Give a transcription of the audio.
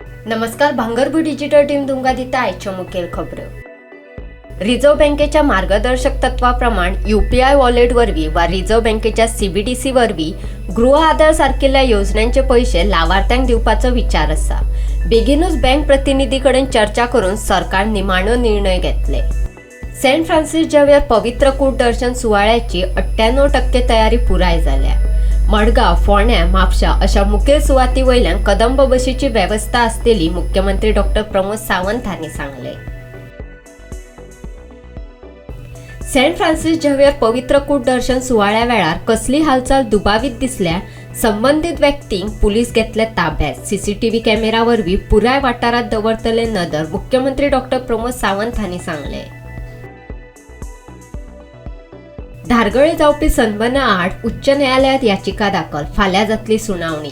नमस्कार, भांगरभूंय digital team तुमकां दिता आयच्यो मुखेल खबरो. रिझर्व्ह बँकेच्या मार्गदर्शक तत्वा प्रमाण यूपीआय वॉलेट वरवीं वा रिझर्व्ह बँकेच्या सीबीडीसी वरवीं गृह आधार सारकिल्ल्या योजनांचे पयशे लावार्थ्यांक दिवपाचो विचार आसा. बेगीनूच बँक प्रतिनिधी कडेन चर्चा करून सरकार निमाणो निर्णय घेतले. सेंट फ्रान्सिस झेवियर पवित्र कूड दर्शन सुवाळ्याची 98% तयारी पुराय जाल्या. मडगांव, फोंड्या, म्हापशा अशा मुखेल सुवाती वयल्यान कदंब बशीची वेवस्था आसतली, मुख्यमंत्री डॉक्टर प्रमोद सावंत हांणी सांगले. सेंट फ्रान्सिस झेवियर पवित्र कूड दर्शन सुवाळ्या वेळार कसली हालचाल दुबावीत दिसल्यार संबंदीत व्यक्तींक पुलीस घेतले ताब्यात. सीसीटीव्ही कॅमेरा वरवीं पुराय वाठारांत दवरतले नदर, मुख्यमंत्री डॉक्टर प्रमोद सावंत हांणी सांगले. धारगळे जावपी सनबर्ना आड उच्च न्यायालयात याचिका दाखल, फाल्यां जातली सुनावणी.